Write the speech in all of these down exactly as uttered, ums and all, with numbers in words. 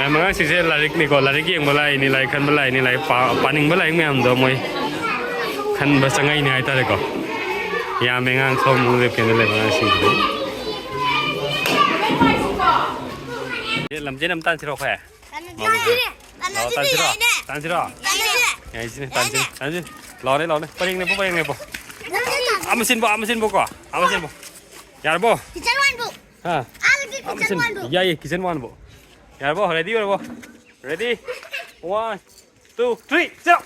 ꯑꯉꯥꯡꯁꯤꯡꯁꯦ ꯂꯥꯏꯔꯤꯛꯅꯤꯀꯣ, ꯂꯥꯏꯔꯤꯛ ꯌꯦꯡꯕ ꯂꯥꯛꯏꯅꯤ, ꯂꯥꯏꯔꯤꯛ ꯈꯟꯕ ꯂꯥꯛꯏꯅꯤ, ꯂꯥꯏꯔꯤꯛ ꯄꯥ-, ꯄꯥꯅꯤꯡꯕ ꯂꯥꯏꯔꯤꯛ ꯃꯌꯥꯝꯗꯣ ꯃꯣꯏ ꯈꯟꯕ ꯆꯪꯉꯛꯏꯅꯦ ꯍꯥꯏꯇꯥꯔꯦꯀꯣ꯫ ꯌꯥꯝꯃꯦ ꯑꯉꯥꯡ ꯁꯣꯝ ꯂꯦꯞꯀꯦꯅ ꯂꯩꯕ ꯑꯉꯥꯡꯁꯤꯡꯁꯤꯗꯤ꯫ ꯑꯦ, ꯂꯝꯖꯦꯟ ꯑꯃ ꯇꯥꯟꯁꯤꯔꯣ ꯑꯩꯈꯣꯏ? ꯇꯥꯟꯅꯁꯤꯔꯦ꯫ ꯂꯥꯛꯑꯣ, ꯇꯥꯟꯅꯁꯤꯔꯣ? ꯇꯥꯟꯅꯁꯤꯔꯦ꯫ ꯇꯥꯟꯁꯤꯔꯣ? ꯇꯥꯟꯅꯁꯤꯔꯦ꯫ ꯌꯥꯏꯁꯤꯅꯦ, ꯇꯥꯟꯁꯤꯅꯦ, ꯇꯥꯟꯁꯤꯅꯦ, ꯇꯥꯟꯁꯤꯅꯦ꯫ ꯂꯥꯛꯑꯣꯅꯦ, ꯂꯥꯛꯑꯣꯅꯦ꯫ ꯄꯔꯦꯡ ꯂꯦꯞꯄꯣ, ꯄꯔꯦꯡ ꯂꯦꯞꯄꯣ꯫ ꯇꯥꯟꯅꯁꯤꯔꯦ꯫ ꯑꯃ ꯁꯤꯟꯕꯣ, ꯑꯃ ꯁꯤꯟꯕꯣꯀꯣ꯫ ꯑꯃ ꯁꯤꯟꯕꯣ꯫ ꯌꯥꯔꯕꯣ? ꯀꯤꯆꯟ ꯋꯥꯟꯕꯨ꯫ ꯍꯥ? ꯑꯥ, ꯀꯤꯆꯟ ꯑꯃ ꯁꯤꯟ-, ꯋꯥꯟꯕꯨ꯫ ꯌꯥꯏꯌꯦ, ꯀꯤꯆꯟ ꯋꯥꯟꯕꯨ꯫ ꯌꯥꯔꯕꯣ? ꯔꯦꯗꯤ ꯑꯣꯏꯔꯕꯣ? ꯔꯦꯗꯤ? ꯋꯥꯟ, ꯇꯨ, ꯊ꯭ꯔꯤ, ꯆꯠꯂꯣ!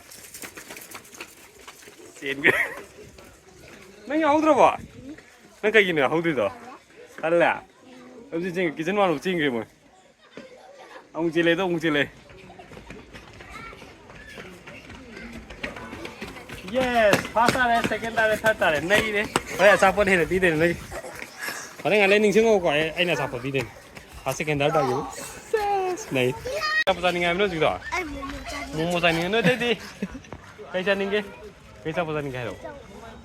ꯆꯦꯟꯒ꯭ꯔꯦ꯫ ꯅꯪ ꯌꯥꯎꯍꯧꯗ꯭ꯔꯕꯣ? ꯅꯪ ꯀꯩꯒꯤꯅꯣ ꯌꯥꯎꯍꯧꯗ꯭ꯔꯤꯗꯣ? ꯇꯜꯂꯦ? ꯑꯗꯨꯗꯤ ꯆꯦꯟ-, ꯀꯤꯆꯟ ꯋꯥꯟꯕꯨ ꯆꯦꯟꯒ꯭ꯔꯦ ꯃꯣꯏ꯫ ꯑꯃꯨꯛ ꯆꯦꯜꯂꯦ, ꯑꯗꯣ ꯑꯃꯨꯛ ꯆꯦꯜꯂꯦ꯫ Yes, first ꯇꯥꯔꯦ, second ꯇꯥꯔꯦ, third ꯇꯥꯔꯦ꯫ ꯅꯩꯔꯦ꯫ ꯍꯣꯔꯦꯟ ꯑꯆꯥꯄꯣꯠ ꯍꯦꯟꯅ ꯄꯤꯗꯣꯏꯅꯦ, ꯅꯩ꯫ ꯍꯣꯔꯦꯟ ꯉꯥꯏꯍꯥꯛ ꯂꯩ ꯅꯤꯡꯁꯤꯡꯉꯛꯎꯀꯣ, ꯑꯩ, ꯑꯩꯅ ꯑꯆꯥꯄꯣꯠ ꯄꯤꯗꯣꯏꯅꯦ꯫ First, second, third ꯇꯥꯈꯤꯕ꯫ ꯁꯦꯁ, ꯅꯩ꯫ ꯑꯆꯥꯄꯣꯠ ꯆꯥꯅꯤꯡꯉꯦ ꯍꯥꯏꯕ ꯅꯣꯏ ꯍꯧꯖꯤꯛꯀꯤꯗꯣ? ꯑꯩ ꯃꯣꯃꯣ ꯆꯥꯅꯤꯡꯉꯦ꯫ ꯃꯣꯃꯣ ꯆꯥꯅꯤꯡꯉꯦ꯫ ꯅꯣꯏ ꯑꯇꯩꯗꯤ? ꯀꯩ ꯆꯥꯅꯤꯡꯒꯦ? ꯀꯩ ꯑꯆꯥꯄꯣꯠ ꯆꯥꯅꯤꯡꯒꯦ ꯍꯥꯏꯔꯣ?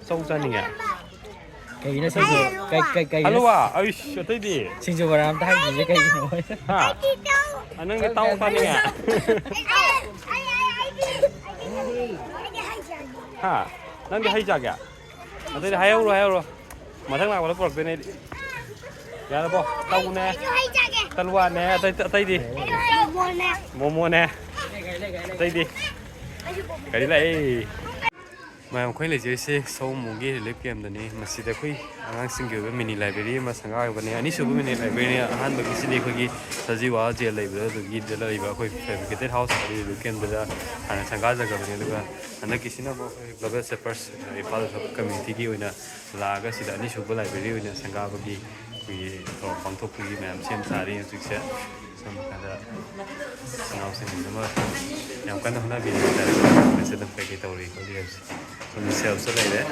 ꯆꯧ ꯆꯥꯅꯤꯡꯉꯦ꯫ ꯀꯩꯅꯣ ꯁꯤꯕꯨ? ꯀꯩ, ꯀꯩ, ꯀꯩꯅꯣ? ꯍꯜꯂꯨꯋꯥ, ꯑꯩꯁ, ꯑꯇꯩꯗꯤ? ꯁꯤꯡꯖꯨ ꯕꯣꯔꯥ ꯑꯝꯇ ꯍꯥꯏꯈꯤꯁꯦ ꯀꯩꯒꯤꯅꯣ? ꯍꯥ? ꯑ, ꯅꯪꯗꯤ ꯇꯥꯎ ꯆꯥꯅꯤꯡꯉꯦ? ꯍꯥ? ꯅꯪꯗꯤ ꯍꯩ ꯆꯥꯒꯦ? ꯑꯇꯩꯗꯤ ꯍꯥꯏꯍꯧꯔꯣ, ꯍꯥꯏꯍꯧꯔꯣ꯫ ꯃꯊꯪ ꯂꯥꯛꯄꯗ ꯄꯨꯔꯛꯇꯣꯏꯅꯦ ꯑꯩꯗꯤ꯫ ꯌꯥꯔꯕꯣ? ꯇꯧꯅꯦ꯫ ꯑꯩꯁꯨ ꯍꯩ ꯆꯥꯒꯦ꯫ ꯇꯂꯨꯋꯥꯅꯦ꯫ ꯑꯇꯩ-, ꯑꯇꯩꯗꯤ? ꯑꯩꯁꯨ ꯃꯣꯃꯣꯅꯦ꯫ ꯃꯣꯃꯣꯅꯦ꯫ ꯑꯇꯩꯗꯤ? ꯑꯩꯁꯨ ꯃꯣꯃꯣ꯫ ꯀꯔꯤ ꯂꯥꯛꯏ? ꯃꯌꯥꯝ, ꯑꯩꯈꯣꯏ ꯂꯩꯖꯔꯤꯁꯦ ꯁꯣꯃꯣꯒꯤ ꯔꯤꯂꯤꯐ ꯀꯦꯝꯗꯅꯤ꯫ ꯃꯁꯤꯗ ꯑꯩꯈꯣꯏ ꯑꯉꯥꯡꯁꯤꯡꯒꯤ ꯑꯣꯏꯕ ꯃꯤꯅꯤ ꯂꯥꯏꯕ꯭ꯔꯦꯔꯤ ꯑꯃ ꯁꯪꯒꯥꯕꯅꯦ꯫ ꯑꯅꯤꯁꯨꯕ ꯃꯤꯅꯤ ꯂꯥꯏꯕ꯭ꯔꯦꯔꯤ, ꯑꯍꯥꯟꯕꯒꯤꯁꯤꯗꯤ ꯑꯩꯈꯣꯏꯒꯤ ꯁꯖꯤꯋꯥ ꯖꯦꯜ ꯂꯩꯕꯗ, ꯑꯗꯨꯒꯤꯗ ꯂꯩꯕ ꯑꯩꯈꯣꯏ ꯐꯦꯕ꯭ꯔꯤꯀꯦꯇꯦꯠ ꯍꯥꯎꯁ ꯔꯤꯂꯤꯐ ꯀꯦꯝꯗꯨꯗ ꯍꯥꯟꯅ ꯁꯪꯒꯥꯖꯈ꯭ꯔꯕꯅꯤ꯫ ꯑꯗꯨꯒ ꯍꯟꯗꯛꯀꯤꯁꯤꯅ ꯑꯃꯨꯛ ꯑꯩꯈꯣꯏ ꯒ꯭ꯂꯣꯕꯦꯜ ꯁꯦꯄꯔꯁ ꯏꯝꯐꯥꯜ ꯀꯝꯃ꯭ꯌꯨꯅꯤꯇꯤꯒꯤ ꯑꯣꯏꯅ ꯂꯥꯛꯑꯒ ꯁꯤꯗ ꯑꯅꯤꯁꯨꯕ ꯂꯥꯏꯕ꯭ꯔꯦꯔꯤ ꯑꯣꯏꯅ ꯁꯪꯒꯥꯕꯒꯤ ꯑꯩꯈꯣꯏꯒꯤ ꯊꯧꯔꯝ ꯄꯥꯡꯊꯣꯛꯄꯒꯤ ꯃꯌꯥꯝ ꯁꯦꯝ ꯁꯥꯔꯤ ꯍꯧꯖꯤꯛꯁꯦ꯫ ꯁꯣꯝ ꯅꯥꯀꯟꯗ ꯏꯆꯤꯟ ꯏꯅꯥꯎꯁꯤꯡ ꯑꯃ ꯌꯥꯝ ꯀꯟꯅ ꯍꯣꯠꯅꯕꯤꯔꯤ ꯍꯥꯏꯇꯥꯔꯦ꯫ ꯃꯁꯤ ꯑꯗꯨꯝ ꯀꯩꯀꯩ ꯇꯧꯔꯤ ꯈꯣꯠꯂꯤ ꯍꯥꯏꯕꯁꯦ꯫ ꯁꯣꯝꯗ ꯁꯦꯜꯁꯨ ꯂꯩꯔꯦ꯫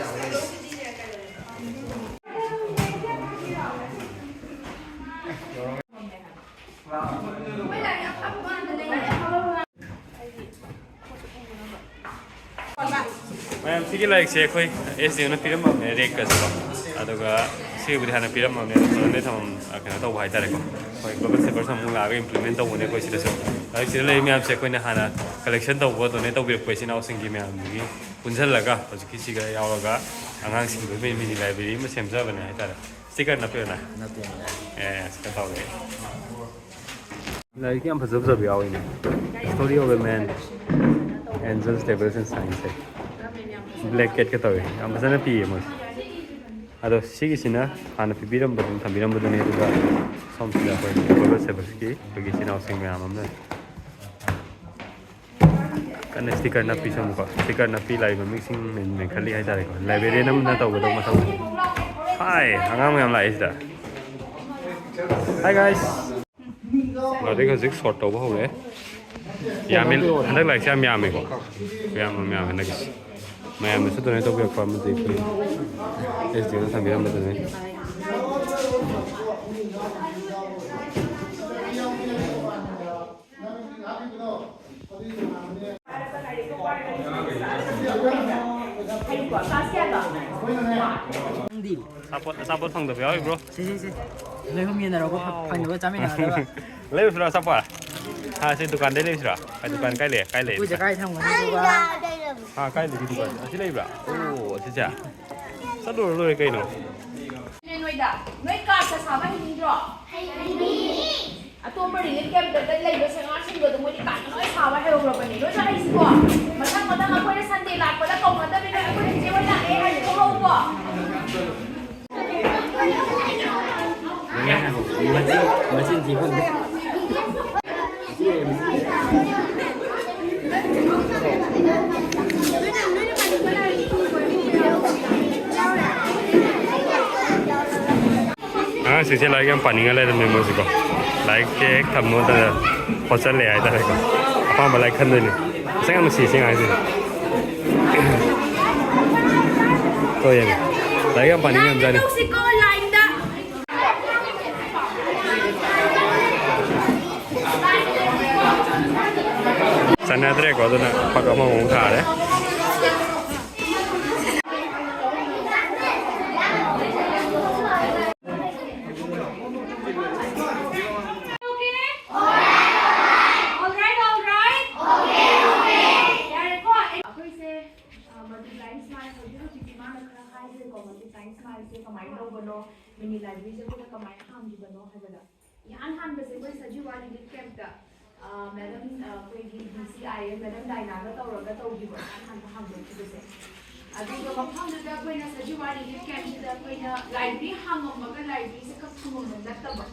ꯃꯌꯥꯝ, ꯁꯤꯒꯤ ꯂꯥꯏꯔꯤꯛꯁꯦ ꯑꯩꯈꯣꯏ ꯑꯦꯁ ꯗꯤ ꯑꯣꯅ ꯄꯤꯔꯝꯃꯕꯅꯦ, ꯔꯦꯛꯀꯁꯨ꯫ ꯑꯗꯨꯒ ꯁꯤꯕꯨꯗꯤ ꯍꯥꯟꯅ ꯄꯤꯔꯝꯃꯕꯅꯦ, ꯑꯗꯣ ꯐꯖꯅ ꯊꯝꯃꯝ-, ꯑ, ꯀꯩꯅꯣ ꯇꯧꯕ ꯍꯥꯏꯇꯥꯔꯦꯀꯣ꯫ ꯑꯩꯈꯣꯏ Global Savers ꯑꯃꯨꯛ ꯂꯥꯛꯑꯒ implement ꯇꯧꯕꯅꯦ ꯑꯩꯈꯣꯏ ꯁꯤꯗꯁꯨ꯫ ꯂꯥꯏꯔꯤꯛ ꯁꯤꯗ ꯂꯩꯔꯤ ꯃꯌꯥꯝꯁꯦ ꯑꯩꯈꯣꯏꯅ ꯍꯥꯟꯅ collection ꯇꯧꯕ, donate ꯇꯧꯕꯤꯔꯛꯄ ꯏꯆꯤꯟ ꯏꯅꯥꯎꯁꯤꯡꯒꯤ ꯃꯌꯥꯝꯗꯨꯒꯤ ꯄꯨꯟꯁꯤꯜꯂꯒ ꯍꯧꯖꯤꯛꯀꯤꯁꯤꯒ ꯌꯥꯎꯔꯒ ꯑꯉꯥꯡꯁꯤꯡꯗꯨꯒꯤ mini library ꯑꯃ ꯁꯦꯝꯖꯕꯅꯦ ꯍꯥꯏꯇꯥꯔꯦ꯫ Sticker ꯅꯞꯄꯤꯔꯣꯅ? ꯅꯠꯇꯦ꯫ ꯑꯦ, sticker ꯇꯧꯔꯦ꯫ ꯂꯥꯏꯔꯤꯛ ꯌꯥꯝ ꯐꯖ ꯐꯖꯕ ꯌꯥꯎꯋꯤꯅꯦ꯫ Story of a Man, Angels, Devils and Saints high. Black Catꯀ ꯇꯧꯋꯦ꯫ ꯌꯥꯝ ꯐꯖꯅ ꯄꯤꯌꯦ ꯃꯣꯏꯁꯦ꯫ ꯑꯗꯣ ꯁꯤꯒꯤꯁꯤꯅ ꯍꯥꯟꯅ ꯄꯤꯕꯤꯔꯝꯕꯗꯨꯅ ꯊꯝꯕꯤꯔꯝꯕꯗꯨꯅꯤ, ꯑꯗꯨꯒ ꯁꯣꯝꯁꯤꯗ ꯑꯩꯈꯣꯏ Global Savers ꯀꯤ ꯑꯩꯈꯣꯏꯒꯤ ꯏꯆꯤꯟ ꯏꯅꯥꯎꯁꯤꯡ ꯃꯌꯥꯝ ꯑꯃꯅ ꯀꯟꯅ sticker ꯅꯞꯄꯤ꯫ ꯁꯣꯝꯀꯣ, sticker ꯅꯞꯄꯤ, ꯂꯥꯏꯔꯤꯛ ꯃꯃꯤꯡꯁꯤꯡ ꯃꯦꯟ-, ꯃꯦꯟꯈꯠꯂꯤ ꯍꯥꯏꯇꯥꯔꯦꯀꯣ꯫ Librarian ꯑꯃꯅ ꯇꯧꯒꯗꯧꯕ ꯃꯊꯧ꯫ Hi, ꯑꯉꯥꯡ ꯃꯌꯥꯝ ꯂꯥꯛꯑꯦ ꯁꯤꯗ꯫ Hi guys꯫ ꯂꯥꯏꯔꯤꯛ ꯍꯧꯖꯤꯛ sort ꯇꯧꯕ ꯍꯧꯔꯦ꯫ ꯌꯥꯝꯃꯤ, ꯍꯟꯗꯛ ꯂꯥꯏꯔꯤꯛꯁꯦ ꯌꯥꯝ ꯌꯥꯝꯃꯦꯀꯣ꯫ ꯌꯥꯝ, ꯌꯥꯝ ꯌꯥꯝꯃꯦ ꯍꯟꯗꯛꯀꯤꯁꯦ꯫ ꯃꯌꯥꯝꯅꯁꯨ donate ꯇꯧꯕꯤꯔꯛꯄ ꯑꯃꯗꯤ ꯑꯩꯈꯣꯏ S D Oꯅ ꯊꯝꯕꯤꯔꯝꯕꯗꯨꯅꯦ꯫ ꯅꯪꯗꯤ? ꯑꯆꯥꯄꯣꯠ, ꯑꯆꯥꯄꯣꯠ ꯐꯪꯗꯕ ꯌꯥꯎꯔꯤꯕ꯭ꯔꯣ? ꯁꯦ, ꯁꯦ, ꯁꯦ꯫ ꯅꯣꯏ ꯑꯍꯨꯝ ꯌꯦꯟꯅꯔꯣꯀꯣ, ꯐ-, ꯐꯪꯗꯕ ꯆꯥꯃꯤꯟꯅꯔꯒ꯫ ꯂꯩꯔꯨꯁꯤꯔꯣ ꯑꯆꯥꯄꯣꯠ? ꯍꯥ, ꯁꯤ ꯗꯨꯀꯥꯟꯗꯩ ꯂꯩꯔꯨꯁꯤꯔꯣ? ꯀꯥꯏ ꯗꯨꯀꯥꯟ ꯀꯥꯏ ꯂꯩ? ꯀꯥꯏ ꯂꯩ? ꯎꯄꯨꯁꯦ ꯀꯥꯏ ꯊꯝꯒꯅꯤ ꯑꯗꯨꯒ? ꯍꯥ, ꯀꯥꯏ ꯂꯩꯒꯦ ꯗꯨꯀꯥꯟ? ꯑꯁꯤ ꯂꯩꯕ꯭ꯔꯥ? ꯑꯣ, ꯑꯁꯤꯁꯦ? ꯆꯠꯂꯨꯔ ꯂꯣꯏꯔꯦ ꯀꯩꯅꯣ꯫ ꯅꯣꯏꯗ, ꯅꯣꯏ ꯀꯥꯔꯠꯇ ꯁꯥꯕ ꯍꯩꯅꯤꯡꯗ꯭ꯔꯣ? ꯑꯇꯣꯞꯄ relief campꯇ ꯂꯩꯕ ꯁꯉꯥꯁꯤꯡꯗꯣ ꯑꯗꯨꯝ ꯃꯣꯏꯗꯤ ꯀꯥꯔꯠꯇ ꯂꯣꯏ ꯁꯥꯕ ꯍꯩꯍꯧꯔꯕꯅꯦ꯫ ꯂꯣꯏꯅ ꯍꯩꯁꯤꯀꯣ? ꯃꯊꯪ ꯃꯊꯪ ꯑꯩꯈꯣꯏꯅ Sunday ꯂꯥꯛꯄꯗ ꯀꯧꯅꯗꯕꯤꯗ ꯑꯩꯈꯣꯏ ꯆꯤꯆꯦ ꯍꯣꯏ ꯂꯥꯛꯑꯦ ꯍꯥꯏꯅ ꯊꯣꯛꯂꯛꯎꯀꯣ꯫ ꯃꯆꯤꯟ, ꯃꯆꯤꯟ ꯊꯤꯕ꯫ ꯑꯉꯥꯡꯁꯤꯡꯁꯦ ꯂꯥꯏꯔꯤꯛ ꯌꯥꯝ ꯄꯥꯅꯤꯡꯉ ꯂꯩꯔꯝꯃꯦ ꯃꯣꯏꯁꯤꯀꯣ꯫ ꯂꯥꯏꯔꯤꯛꯁꯦ ꯍꯦꯛ ꯊꯝꯃꯣꯗꯅ ꯍꯣꯠꯆꯜꯂꯦ ꯍꯥꯏꯇꯥꯔꯦꯀꯣ꯫ ꯑꯄꯥꯝꯕ ꯂꯥꯏꯔꯤꯛ ꯈꯟꯗꯣꯏꯅꯦ꯫ ꯃꯁꯛ ꯌꯥꯝ ꯅꯨꯡꯁꯤ ꯁꯤ ꯑꯉꯥꯡꯁꯦ꯫ ꯇꯣ ꯌꯦꯡꯉꯣ꯫ ꯂꯥꯏꯔꯤꯛ ꯌꯥꯝ ꯄꯥꯅꯤꯡꯉꯝꯖꯥꯠꯅꯤ꯫ ꯇꯧꯁꯤꯀꯣ ꯂꯥꯏꯟꯗ꯫ ꯆꯟꯅꯗ꯭ꯔꯦꯀꯣ, ꯑꯗꯨꯅ ꯐꯛ ꯑꯃꯃꯨꯛ ꯊꯥꯔꯦ꯫ ꯍꯥꯏꯁꯦ ꯀꯃꯥꯏꯅ ꯂꯧꯕꯅꯣ, ꯃꯤꯅꯤ ꯂꯥꯏꯕ꯭ꯔꯦꯔꯤꯁꯦ ꯑꯩꯈꯣꯏꯅ ꯀꯃꯥꯏꯅ ꯍꯥꯡꯈꯤꯕꯅꯣ ꯍꯥꯏꯕꯗ, ꯏꯍꯥꯟ ꯍꯥꯟꯕꯁꯦ ꯑꯩꯈꯣꯏ ꯁꯖꯤꯋꯥ ꯔꯤꯂꯤꯐ ꯀꯦꯝꯞꯇ, ꯃꯦꯗꯝ, ꯑꯩꯈꯣꯏꯒꯤ ꯗꯤ ꯁꯤ ꯑꯥꯏ ꯑꯦ ꯃꯦꯗꯝ ꯗꯥꯏꯅꯥꯒ ꯇꯧꯔꯒ ꯇꯧꯈꯤꯕ, ꯏꯍꯥꯟ ꯍꯥꯟꯕ ꯍꯥꯡꯗꯣꯛꯈꯤꯕꯁꯦ꯫ ꯑꯗꯨꯒ ꯃꯐꯝꯗꯨꯗ ꯑꯩꯈꯣꯏꯅ ꯁꯖꯤꯋꯥ ꯔꯤꯂꯤꯐ ꯀꯦꯝꯞꯁꯤꯗ ꯑꯩꯈꯣꯏꯅ ꯂꯥꯏꯕ꯭ꯔꯦꯔꯤ ꯍꯥꯡꯉꯝꯃꯒ ꯂꯥꯏꯕ꯭ꯔꯦꯔꯤꯁꯦ ꯈꯛ ꯊꯝꯃꯝꯕ ꯅꯠꯇꯕ,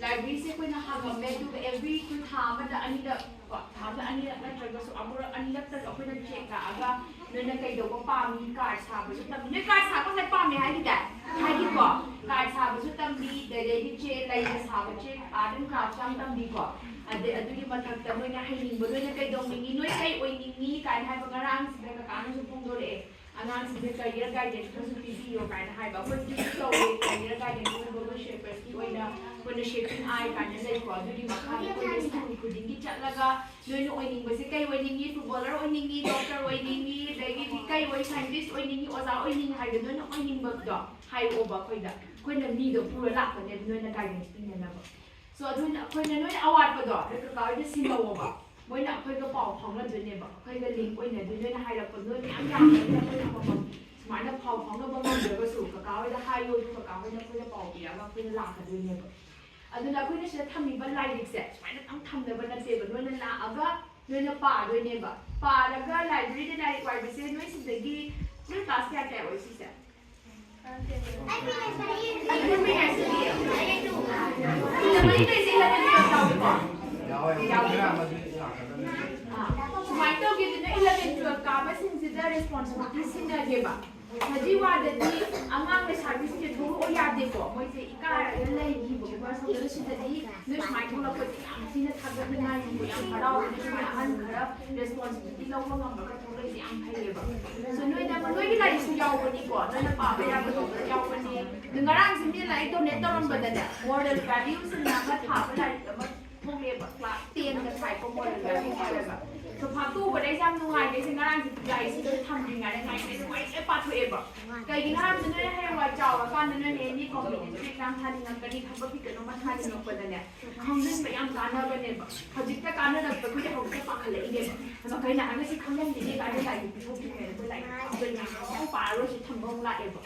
ꯂꯥꯏꯕ꯭ꯔꯦꯔꯤꯁꯦ ꯑꯩꯈꯣꯏꯅ ꯍꯥꯡꯉꯝꯃꯦ, ꯑꯗꯨꯒ ꯑꯦꯕ꯭ꯔꯤ ꯑꯩꯈꯣꯏ ꯊꯥ ꯑꯃꯗ ꯑꯅꯤꯔꯛ ꯀꯣ, ꯊꯥ ꯑꯃꯗ ꯑꯅꯤꯔꯛ ꯅꯠꯇ꯭ꯔꯒꯁꯨ ꯑꯃꯨꯔꯛ ꯑꯅꯤꯔꯛꯇꯁꯨ ꯑꯩꯈꯣꯏꯅ ꯆꯦꯛ ꯂꯥꯛꯑꯒ ꯅꯣꯏꯅ ꯀꯩꯗꯧꯕ ꯄꯥꯝꯃꯤ, ꯀꯥꯔꯠ ꯁꯥꯕꯁꯨ ꯇꯝꯃꯤ꯫ ꯅꯣꯏ ꯀꯥꯔꯠ ꯁꯥꯕ ꯉꯁꯥꯏ ꯄꯥꯝꯃꯦ ꯍꯥꯏꯈꯤꯗꯥꯏ? ꯍꯥꯏꯈꯤꯀꯣ? ꯀꯥꯔꯠ ꯁꯥꯕꯁꯨ ꯇꯝꯕꯤ, ꯑꯗꯩꯗꯤ ꯆꯦ, ꯂꯩꯅ ꯁꯥꯕ ꯆꯦ, ꯑꯥꯔꯠ ꯑꯦꯟ ꯀ꯭ꯔꯥꯐ ꯌꯥꯝ ꯇꯝꯕꯤꯀꯣ꯫ ꯑꯗꯩ ꯑꯗꯨꯒꯤ ꯃꯊꯛꯇ ꯅꯣꯏꯅ ꯍꯩꯅꯤꯡꯕ, ꯅꯣꯏꯅ ꯀꯩꯗꯧꯅꯤꯡꯉꯤ, ꯅꯣꯏ ꯀꯩ ꯑꯣꯏꯅꯤꯡꯉꯤ ꯀꯥꯏꯅ ꯍꯥꯏꯕ ꯉꯔꯥꯡꯁꯤꯗ ꯀꯀꯥꯅꯁꯨ ꯐꯣꯡꯗꯣꯔꯛꯑꯦ꯫ ꯑꯉꯥꯡꯁꯤꯡꯁꯦ ꯀꯦꯔꯤꯌꯔ ꯒꯥꯏꯗꯦꯟꯁ ꯈꯔꯁꯨ ꯄꯤꯕꯤꯌꯣ ꯀꯥꯏꯅ ꯍꯥꯏꯕ꯫ ꯑꯩꯈꯣꯏ ꯍꯧꯖꯤꯛ ꯇꯧꯔꯦ, ꯀꯦꯔꯤꯌꯔ ꯒꯥꯏꯗꯦꯟꯁ ꯑꯣꯏꯅ ꯒꯣꯜꯗꯟ ꯁꯦꯄꯔꯁꯀꯤ ꯑꯣꯏꯅ ꯑꯩꯈꯣꯏꯅ ꯁꯦꯄꯤꯡ ꯑꯥꯏ ꯀꯥꯏꯅ ꯂꯩꯀꯣ꯫ ꯑꯗꯨꯒꯤ ꯃꯈꯥꯗ ꯑꯩꯈꯣꯏꯅ ꯁ꯭ꯀꯨꯜ ꯈꯨꯗꯤꯡꯒꯤ ꯆꯠꯂꯒ ꯅꯣꯏꯅ ꯑꯣꯏꯅꯤꯡꯕꯁꯦ ꯀꯩ ꯑꯣꯏꯅꯤꯡꯉꯤ, ꯐꯨꯠꯕꯣꯂꯔ ꯑꯣꯏꯅꯤꯡꯉꯤ, ꯗꯣꯛꯇꯔ ꯑꯣꯏꯅꯤꯡꯉꯤ, ꯑꯗꯒꯤꯗꯤ ꯀꯩ ꯑꯣꯏ, ꯁꯥꯏꯟꯇꯤꯁ ꯑꯣꯏꯅꯤꯡꯉꯤ, ꯑꯣꯖꯥ ꯑꯣꯏꯅꯤꯡꯉꯤ ꯍꯥꯏꯕꯗꯣ ꯅꯣꯏꯅ ꯑꯣꯏꯅꯤꯡꯕꯗꯣ ꯍꯥꯏꯔꯛꯑꯣꯕ ꯑꯩꯈꯣꯏꯗ꯫ ꯑꯩꯈꯣꯏꯅ ꯃꯤꯗꯣ ꯄꯨꯔ ꯂꯥꯛꯀꯅꯦꯕ ꯅꯣꯏꯅ ꯒꯥꯏꯗꯦꯟꯁ ꯄꯤꯅꯅꯕ꯫ ꯁꯣ ꯑꯗꯨꯅ ꯑꯩꯈꯣꯏꯅ ꯅꯣꯏꯅ ꯑꯋꯥꯠꯄꯗꯣ ꯅꯣꯏ ꯀꯀꯥ ꯍꯣꯏꯗ ꯁꯤꯟꯅꯧꯑꯣꯕ꯫ ꯃꯣꯏꯅ ꯑꯩꯈꯣꯏꯒ ꯄꯥꯎ ꯐꯥꯎꯅꯗꯣꯏꯅꯦꯕ, ꯑꯩꯈꯣꯏꯒ ꯂꯤꯡ ꯑꯣꯏꯅꯗꯣꯏꯅꯦ꯫ ꯅꯣꯏꯅ ꯍꯥꯏꯔꯛꯄ ꯅꯣꯏ ꯃꯌꯥꯝ ꯌꯥꯝꯕꯅꯤꯅ ꯑꯩꯈꯣꯏꯅ ꯑꯃꯃꯝ ꯁꯨꯃꯥꯏꯅ ꯄꯥꯎ ꯐꯥꯎꯅꯕ ꯉꯝꯗ꯭ꯔꯒꯁꯨ ꯀꯀꯥ ꯍꯣꯏꯗ ꯍꯥꯏꯌꯣ, ꯑꯗꯨ ꯀꯀꯥ ꯍꯣꯏꯅ ꯑꯩꯈꯣꯏꯗ ꯄꯥꯎ ꯄꯤꯔꯛꯑꯒ ꯑꯩꯈꯣꯏꯅ ꯂꯥꯛꯀꯗꯣꯏꯅꯦꯕ꯫ ꯑꯗꯨꯅ ꯑꯩꯈꯣꯏꯅ ꯁꯤꯗ ꯊꯝꯃꯤꯕ ꯂꯥꯏꯔꯤꯛꯁꯦ ꯁꯨꯃꯥꯏꯅ ꯇꯪ ꯊꯝꯅꯕ ꯅꯠꯇꯦꯕ, ꯅꯣꯏꯅ ꯂꯥꯛꯑꯒ ꯅꯣꯏꯅ ꯄꯥꯗꯣꯏꯅꯦꯕ꯫ ꯄꯥꯔꯒ ꯂꯥꯏꯕ꯭ꯔꯦꯔꯤꯗ ꯂꯥꯏꯔꯤꯛ ꯋꯥꯏꯕꯁꯦ ꯅꯣꯏ ꯁꯤꯗꯒꯤ, ꯅꯣꯏ ꯀ꯭ꯂꯥꯁ ꯀꯌꯥ ꯀꯌꯥ ꯑꯣꯏ ꯁꯤꯁꯦ? ꯑꯗꯨ ꯃꯤ ꯍꯥꯏꯁꯤꯗꯤ, ꯁꯤꯗ ꯃꯅꯤꯡꯗꯩꯁꯦ eleven twelve ꯌꯥꯎꯏꯀꯣ? ꯌꯥꯎꯋꯦ꯫ ꯑꯥ, ꯁꯨꯃꯥꯏꯅ ꯇꯧꯒꯦ, ꯑꯗꯨꯅ eleven twelve ꯀꯥꯕꯁꯤꯡꯁꯤꯗ ꯔꯦꯁꯄꯣꯟꯁꯤꯕꯤꯂꯤꯇꯤ ꯁꯤꯟꯅꯒꯦꯕ꯫ ꯁꯖꯤꯋꯥꯗꯗꯤ ꯑꯉꯥꯡ ꯂꯩꯁꯥꯕꯤꯁꯤꯡꯁꯦ ꯊꯣꯛꯂꯛꯑꯣ ꯌꯥꯗꯦꯀꯣ, ꯃꯣꯏꯁꯦ ꯏꯀꯥꯏꯔꯒ ꯂꯩꯈꯤꯕꯒꯨꯝꯕ꯫ ꯁꯣꯝꯗ ꯁꯤꯗꯗꯤ ꯅꯣꯏ ꯁꯨꯃꯥꯏꯅ ꯊꯣꯛꯂꯛꯄꯁꯦ ꯌꯥꯝ ꯊꯤꯅ ꯊꯥꯒꯠꯅꯤꯡꯉꯥꯏ, ꯌꯥꯝ ꯍꯔꯥꯎꯕꯅꯦ꯫ ꯅꯣꯏ ꯑꯍꯟ ꯈꯔ ꯔꯦꯁꯄꯣꯟꯁꯤꯕꯤꯂꯤꯇꯤ ꯂꯧꯕ ꯉꯝꯃꯒ ꯊꯣꯛꯂꯛꯏꯁꯦ ꯌꯥꯝ ꯐꯩꯌꯦꯕ꯫ So ꯅꯣꯏꯅ, ꯅꯣꯏꯒꯤ ꯂꯥꯏꯔꯤꯛꯁꯨ ꯌꯥꯎꯕꯅꯤꯀꯣ, ꯅꯣꯏꯅ ꯄꯥꯕ ꯌꯥꯕꯗꯣ ꯌꯥꯎꯕꯅꯤ꯫ ꯑꯗꯣ ꯉꯔꯥꯡꯁꯦ ꯃꯤꯅ ꯂꯥꯏꯔꯤꯛ ꯗꯣꯅꯦꯠ ꯇꯧꯔꯝꯕꯗꯅꯦ, ꯃꯣꯔꯦꯜ ꯚꯦꯂ꯭ꯌꯨꯁ ꯑꯅ ꯑꯃ ꯊꯥꯕ ꯂꯥꯏꯔꯤꯛ ꯑꯃ ꯊꯣꯛꯂꯛꯑꯦꯕ, ꯀ꯭ꯂꯥꯁ ꯇꯦꯟꯒ ꯊꯥꯏꯀꯣ ꯃꯣꯔꯦꯜ ꯚꯦꯂ꯭ꯌꯨꯁ ꯍꯥꯏꯔꯒ꯫ ꯑꯗꯣ ꯐꯥꯛꯇꯣꯛꯎꯕꯗ ꯑꯩꯁꯦ ꯌꯥꯝ ꯅꯨꯡꯉꯥꯏꯇꯦ꯫ ꯑꯩꯁꯦ ꯉꯔꯥꯡꯁꯦ ꯂꯥꯏꯔꯤꯛꯁꯤꯗ ꯊꯝꯗ꯭ꯔꯤꯉꯩꯗ ꯉꯥꯏꯁꯦ ꯅꯨꯡꯉꯥꯏꯁꯦ ꯄꯥꯊꯣꯛꯑꯦꯕ꯫ ꯀꯩꯒꯤꯅꯣ ꯍꯥꯏꯕꯗ ꯅꯣꯏ ꯍꯌꯦꯡꯋꯥꯏ ꯆꯥꯎꯔꯀꯥꯟꯗ ꯅꯣꯏꯅ ꯑꯦꯅꯤ ꯀꯝꯄꯤꯇꯤꯇꯤꯚ ꯑꯦꯛꯖꯥꯝ ꯊꯥꯅꯤꯡꯉꯛꯀꯅꯤ, ꯊꯕꯛꯀꯤ ꯀꯩꯅꯣꯝꯃ ꯊꯥꯅꯤꯡꯉꯛꯄꯗꯅꯦ, ꯈꯪꯖꯤꯟꯕ ꯌꯥꯝ ꯀꯥꯟꯅꯕꯅꯦꯕ꯫ ꯍꯧꯖꯤꯛꯇ ꯀꯥꯟꯅꯔꯛꯄꯒꯤꯗꯤ ꯍꯧꯖꯤꯛꯇ ꯄꯥꯈꯠꯂꯛꯏꯅꯦꯕ꯫ ꯑꯗꯣ ꯀꯩꯅꯣ ꯍꯥꯏꯕꯁꯤ ꯈꯪꯖꯤꯟꯈꯤꯅꯦ ꯀꯥꯏꯅ ꯂꯥꯏꯔꯤꯛ ꯄꯤꯊꯣꯛꯈꯤꯕꯅꯦ꯫ ꯑꯩꯈꯣꯏ ꯂꯥꯏꯔꯤꯛ ꯄꯥꯕꯗ ꯌꯥꯝ ꯄꯥꯔꯔꯣꯏꯁꯤ ꯊꯝꯕ ꯑꯃꯨꯛ ꯂꯥꯛꯑꯦꯕ꯫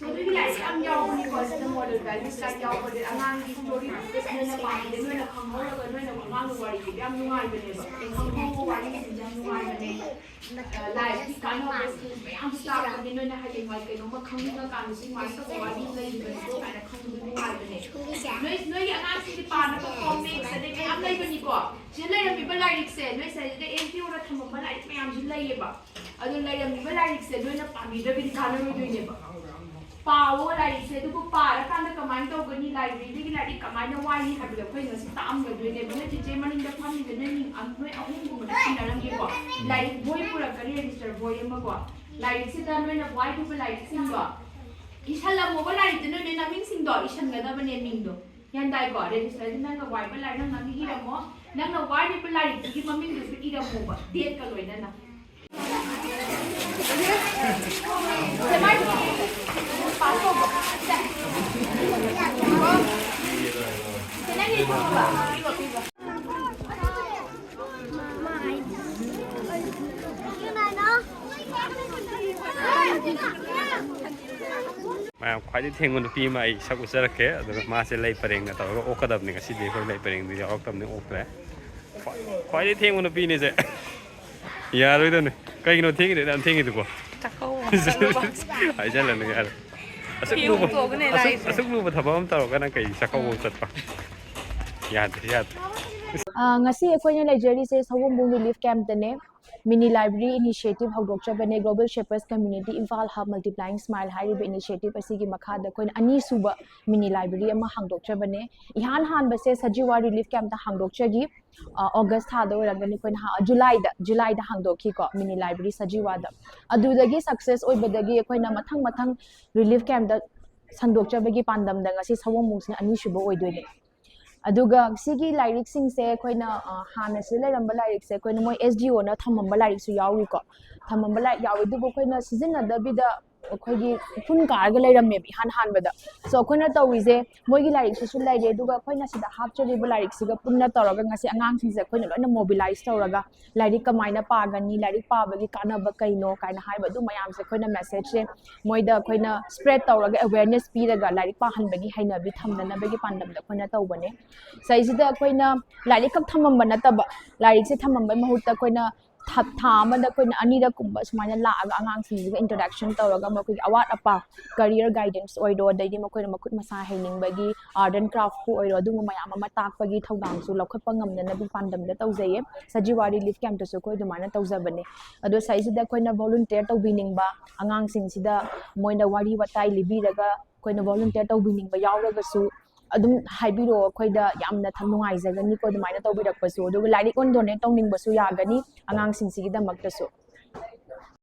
ꯑꯗꯨꯒꯤ ꯂꯥꯏꯔꯤꯛ ꯌꯥꯝ ꯌꯥꯎꯕꯅꯤꯀꯣ, ꯁꯤꯗ moral values ꯀꯥꯏꯅ ꯌꯥꯎꯕꯅꯦ꯫ ꯑꯉꯥꯡꯒꯤ story book ꯅꯣꯏꯅ ꯄꯥꯝꯃꯤꯗ ꯅꯣꯏꯅ ꯈꯪꯍꯧꯔꯒ ꯅꯣꯏꯅ ꯑꯉꯥꯡꯅ ꯋꯥꯔꯤ ꯏꯕ ꯌꯥꯝ ꯅꯨꯡꯉꯥꯏꯕꯅꯦꯕ꯫ ꯈꯪꯍꯧꯕ ꯋꯥꯔꯤꯁꯤꯡꯁꯦ ꯌꯥꯝ ꯅꯨꯡꯉꯥꯏꯕꯅꯦ꯫ ꯑ, ꯂꯥꯏꯔꯤꯛꯀꯤ ꯀꯥꯟꯅꯕ ꯃꯌꯥꯝꯁꯨ ꯇꯥꯛꯄꯅꯦ꯫ ꯅꯣꯏꯅ ꯍꯌꯦꯡꯋꯥꯏ ꯀꯩꯅꯣꯝꯃ ꯈꯪꯅꯤꯡꯉꯀꯥꯟꯗ ꯁꯤ ꯁꯨꯃꯥꯏꯅ ꯇꯧꯕ ꯋꯥꯔꯤ ꯂꯩꯕꯅꯤꯀꯣ ꯀꯥꯏꯅ ꯈꯪꯕꯗꯣ ꯅꯨꯡꯉꯥꯏꯕꯅꯦ꯫ ꯅꯣꯏ, ꯅꯣꯏꯒꯤ ꯑꯉꯥꯡꯁꯤꯡꯒꯤ ꯄꯥꯅꯕ comics ꯑꯗꯩ ꯃꯌꯥꯝ ꯂꯩꯕꯅꯤꯀꯣ꯫ ꯁꯤꯗ ꯂꯩꯔꯝꯃꯤꯕ ꯂꯥꯏꯔꯤꯛꯁꯦ ꯅꯣꯏ ꯁꯤꯗ ꯑꯦꯟ ꯄꯤ ꯑꯣꯅ ꯊꯝꯃꯝꯕ ꯂꯥꯏꯔꯤꯛ ꯃꯌꯥꯝꯁꯨ ꯂꯩꯌꯦꯕ꯫ ꯑꯗꯣ ꯂꯩꯔꯝꯃꯤꯕ ꯂꯥꯏꯔꯤꯛꯁꯦ ꯅꯣꯏꯅ ꯄꯥꯕꯤꯗ꯭ꯔꯒꯗꯤ ꯀꯥꯟꯅꯔꯣꯏꯗꯣꯏꯅꯦꯕ꯫ ꯄꯥꯎꯑꯣ ꯂꯥꯏꯔꯤꯛꯁꯦ, ꯑꯗꯨꯕꯨ ꯄꯥꯔꯀꯥꯟꯗ ꯀꯃꯥꯏꯅ ꯇꯧꯒꯅꯤ, ꯂꯥꯏꯕ꯭ꯔꯦꯔꯤꯗꯒꯤ ꯂꯥꯏꯔꯤꯛ ꯀꯃꯥꯏꯅ ꯋꯥꯏꯅꯤ ꯍꯥꯏꯕꯗꯣ ꯑꯩꯈꯣꯏ ꯉꯁꯤ ꯇꯥꯛꯑꯝꯒꯗꯣꯏꯅꯦꯕ꯫ ꯅꯣꯏ ꯆꯤꯆꯦ ꯃꯅꯤꯡꯗ ꯐꯝꯃꯤꯕ ꯅꯣꯏ ꯃꯤ-, ꯑ, ꯅꯣꯏ ꯑꯍꯨꯝꯒꯨꯝꯕꯗ ꯁꯤꯟꯅꯔꯝꯒꯦꯀꯣ꯫ ꯂꯥꯏꯔꯤꯛ ꯕꯣꯏ ꯄꯨꯔꯛꯀꯅꯤ, register ꯕꯣꯏ ꯑꯃꯀꯣ꯫ ꯂꯥꯏꯔꯤꯛꯁꯤꯗ ꯅꯣꯏꯅ ꯋꯥꯏꯈꯤꯕ ꯂꯥꯏꯔꯤꯛꯁꯤꯡꯗꯣ ꯏꯁꯜꯂꯝꯃꯣꯕ, ꯂꯥꯏꯔꯤꯛꯇ ꯅꯣꯏ ꯅꯣꯏ ꯃꯃꯤꯡꯁꯤꯡꯗꯣ ꯏꯁꯟꯒꯗꯕꯅꯦ, ꯃꯤꯡꯗꯣ꯫ ꯒ꯭ꯌꯥꯟ ꯇꯥꯏꯀꯣ? Registerꯁꯤ ꯅꯪꯅ ꯋꯥꯏꯕ ꯂꯥꯏꯔꯤꯛ ꯅꯪ ꯅꯪꯒꯤ ꯏꯔꯝꯃꯣ꯫ ꯅꯪꯅ ꯋꯥꯏꯔꯤꯕ ꯂꯥꯏꯔꯤꯛꯇꯨꯒꯤ ꯃꯃꯤꯡꯗꯨꯁꯨ ꯏꯔꯝꯃꯣꯕ, dateꯀ ꯂꯣꯏꯅꯅ꯫ ꯃꯌꯥꯝ, ꯈ꯭ꯋꯥꯏꯗꯒꯤ ꯊꯦꯡꯕ ꯅꯨꯄꯤ ꯑꯃ ꯑꯩ ꯁꯛ ꯎꯠꯆꯔꯛꯀꯦ꯫ ꯑꯗꯨꯒ ꯃꯥꯁꯦ ꯂꯩ ꯄꯔꯦꯡꯅ ꯇꯧꯔꯒ ꯑꯣꯛꯀꯗꯕꯅꯤ ꯉꯁꯤꯗꯤ꯫ ꯑꯩꯈꯣꯏ ꯂꯩ ꯄꯔꯦꯡꯗꯨ ꯌꯥꯎꯔꯛꯇꯕꯅꯤ, ꯑꯣꯛꯇ꯭ꯔꯦ꯫ ꯈ꯭ꯋꯥꯏ-, ꯈ꯭ꯋꯥꯏꯗꯒꯤ ꯊꯦꯡꯕ ꯅꯨꯄꯤꯅꯤꯁꯦ꯫ ꯌꯥꯔꯣꯏꯗꯕꯅꯤ꯫ ꯀꯩꯒꯤꯅꯣ ꯊꯦꯡꯉꯤꯗꯣ? ꯌꯥꯝ ꯊꯦꯡꯉꯤꯗꯨꯕꯣ? ꯆꯥꯛꯀꯧꯕ꯫ ꯍꯥꯏꯖꯜꯂꯅꯨ, ꯌꯥꯔꯦ꯫ ꯑꯁꯨꯛ ꯐꯤ ꯂꯨꯕ, ꯍꯣꯡꯗꯣꯛꯑꯒꯅꯦ ꯑꯁꯨꯛ, ꯂꯥꯛꯏꯁꯦ꯫ ꯑꯁꯨꯛ ꯂꯨꯕ ꯊꯕꯛ ꯑꯃ ꯇꯧꯔꯒ ꯅꯪ ꯀꯩ ꯆꯥꯛꯀꯧꯕ ꯎꯝ꯫ ꯆꯠꯄ? ꯌꯥꯗ꯭ꯔꯦ, ꯌꯥꯗ꯭ꯔꯦ꯫ ꯑ, ꯉꯁꯤ ꯑꯩꯈꯣꯏꯅ ꯂꯩꯖꯔꯤꯁꯦ ꯁꯑꯣꯝꯕꯨꯡ relief campꯇꯅꯦ꯫ Mini library initiative ꯍꯧꯗꯣꯛꯆꯕꯅꯦ꯫ Global Shepherds Community Imphal Hub Multiplying Smile ꯍꯥꯏꯔꯤꯕ initiative ꯑꯁꯤꯒꯤ ꯃꯈꯥꯗ ꯑꯩꯈꯣꯏꯅ ꯑꯅꯤꯁꯨꯕ mini library ꯑꯃ ꯍꯥꯡꯗꯣꯛꯆꯕꯅꯦ꯫ ꯏꯍꯥꯟ ꯍꯥꯟꯕꯁꯦ ꯁꯖꯤꯋꯥ relief campꯇ ꯍꯥꯡꯗꯣꯛꯆꯈꯤ꯫ ꯑ, August ꯊꯥꯗ ꯑꯣꯏꯔꯝꯒꯅꯤ, ꯑꯩꯈꯣꯏꯅ ꯍꯥ-, Julyꯗ, Julyꯗ ꯍꯥꯡꯗꯣꯛꯈꯤꯀꯣ mini library ꯁꯖꯤꯋꯥꯗ꯫ ꯑꯗꯨꯗꯒꯤ success ꯑꯣꯏꯕꯗꯒꯤ ꯑꯩꯈꯣꯏꯅ ꯃꯊꯪ ꯃꯊꯪ relief campꯇ ꯁꯟꯗꯣꯛꯆꯕꯒꯤ ꯄꯥꯟꯗꯝꯗ ꯉꯁꯤ ꯁꯑꯣꯝꯕꯨꯡꯁꯤꯅ ꯑꯅꯤꯁꯨꯕ ꯑꯣꯏꯗꯣꯏꯅꯦ꯫ ꯑꯗꯨꯒ ꯁꯤꯒꯤ ꯂꯥꯏꯔꯤꯛꯁꯤꯡꯁꯦ ꯑꯩꯈꯣꯏꯅ, ꯑ, ꯍꯥꯟꯅ ꯁꯤꯗ ꯂꯩꯔꯝꯕ ꯂꯥꯏꯔꯤꯛꯁꯦ ꯑꯩꯈꯣꯏꯅ ꯃꯣꯏ S D Oꯅ ꯊꯝꯃꯝꯕ ꯂꯥꯏꯔꯤꯛꯁꯨ ꯌꯥꯎꯔꯤꯀꯣ꯫ ꯊꯝꯃꯝꯕ ꯂꯥꯏꯔꯤꯛ ꯌꯥꯎꯋꯤ, ꯑꯗꯨꯕꯨ ꯑꯩꯈꯣꯏꯅ ꯁꯤꯖꯤꯟꯅꯗꯕꯤꯗ ꯑꯩꯈꯣꯏꯒꯤ ꯎꯐꯨꯟ ꯀꯥꯔꯒ ꯂꯩꯔꯝꯃꯦꯕ ꯏꯍꯥꯟ ꯍꯥꯟꯕꯗ꯫ So ꯑꯩꯈꯣꯏꯅ ꯇꯧꯔꯤꯁꯦ, ꯃꯣꯏꯒꯤ ꯂꯥꯏꯔꯤꯛꯁꯤꯁꯨ ꯂꯩꯔꯦ, ꯑꯗꯨꯒ ꯑꯩꯈꯣꯏꯅ ꯁꯤꯗ ꯍꯥꯞꯆꯔꯤꯕ ꯂꯥꯏꯔꯤꯛꯁꯤꯒ ꯄꯨꯟꯅ ꯇꯧꯔꯒ ꯉꯁꯤ ꯑꯉꯥꯡꯁꯤꯡꯁꯦ ꯑꯩꯈꯣꯏꯅ ꯂꯣꯏꯅ mobilize ꯇꯧꯔꯒ ꯂꯥꯏꯔꯤꯛ ꯀꯃꯥꯏꯅ ꯄꯥꯒꯅꯤ, ꯂꯥꯏꯔꯤꯛ ꯄꯥꯕꯒꯤ ꯀꯥꯟꯅꯕ ꯀꯩꯅꯣ ꯀꯥꯏꯅ ꯍꯥꯏꯕ ꯑꯗꯨ ꯃꯌꯥꯝꯁꯦ ꯑꯩꯈꯣꯏꯅ message ꯁꯦ ꯃꯣꯏꯗ ꯑꯩꯈꯣꯏꯅ spread ꯇꯧꯔꯒ awareness ꯄꯤꯔꯒ ꯂꯥꯏꯔꯤꯛ ꯄꯥꯍꯟꯕꯒꯤ ꯍꯩꯅꯕꯤ ꯊꯝꯅꯅꯕꯒꯤ ꯄꯥꯟꯗꯝꯗ ꯑꯩꯈꯣꯏꯅ ꯇꯧꯕꯅꯦ꯫ ꯁꯤꯗꯩꯁꯤꯗ ꯑꯩꯈꯣꯏꯅ ꯂꯥꯏꯔꯤꯛ ꯈꯛ ꯊꯝꯃꯝꯕ ꯅꯠꯇꯕ, ꯂꯥꯏꯔꯤꯛꯁꯦ ꯊꯝꯃꯝꯕꯩ ꯃꯍꯨꯠꯇ ꯑꯩꯈꯣꯏꯅ ꯊꯥ ꯊꯥ ꯑꯃꯗ ꯑꯩꯈꯣꯏꯅ ꯑꯅꯤꯔꯛ ꯀꯨꯝꯕ ꯁꯨꯃꯥꯏꯅ ꯂꯥꯛꯑꯒ ꯑꯉꯥꯡꯁꯤꯡꯁꯤꯒ interaction ꯇꯧꯔꯒ ꯃꯈꯣꯏꯒꯤ ꯑꯋꯥꯠ ꯑꯄꯥ, career guidance ꯑꯣꯏꯔꯣ, ꯑꯗꯩꯗꯤ ꯃꯈꯣꯏꯅ ꯃꯈꯨꯠ ꯃꯁꯥ ꯍꯩꯅꯤꯡꯕꯒꯤ art and craft ꯄꯨ ꯑꯣꯏꯔꯣ, ꯑꯗꯨꯒꯨꯝꯕ ꯃꯌꯥꯝ ꯑꯃ ꯇꯥꯛꯄꯒꯤ ꯊꯧꯗꯥꯡꯁꯨ ꯂꯧꯈꯠꯄ ꯉꯝꯅꯅꯕꯒꯤ ꯄꯥꯟꯗꯝꯗ ꯇꯧꯖꯩꯌꯦ꯫ ꯁꯖꯤꯋꯥ relief camp ꯇꯁꯨ ꯑꯩꯈꯣꯏ ꯑꯗꯨꯃꯥꯏꯅ ꯇꯧꯖꯕꯅꯦ꯫ ꯑꯗꯣ ꯁꯤꯗꯩꯁꯤꯗ ꯑꯩꯈꯣꯏꯅ volunteer ꯇꯧꯕꯤꯅꯤꯡꯕ ꯑꯉꯥꯡꯁꯤꯡꯁꯤꯗ ꯃꯣꯏꯅ ꯋꯥꯔꯤ ꯋꯥꯇꯥꯏ ꯂꯤꯕꯤꯔꯒ ꯑꯩꯈꯣꯏꯅ volunteer ꯇꯧꯕꯤꯅꯤꯡꯕ ꯌꯥꯎꯔꯒꯁꯨ ꯑꯗꯨꯝ ꯍꯥꯏꯕꯤꯔꯛꯑꯣ, ꯑꯩꯈꯣꯏꯗ ꯌꯥꯝꯅ ꯊ-, ꯅꯨꯡꯉꯥꯏꯖꯒꯅꯤꯀꯣ ꯑꯗꯨꯃꯥꯏꯅ ꯇꯧꯕꯤꯔꯛꯄꯁꯨ꯫ ꯑꯗꯨꯒ ꯂꯥꯏꯔꯤꯛ ꯑꯣꯏꯅ donate ꯇꯧꯅꯤꯡꯕꯁꯨ ꯌꯥꯒꯅꯤ ꯑꯉꯥꯡꯁꯤꯡꯁꯤꯒꯤꯗꯃꯛꯇꯁꯨ꯫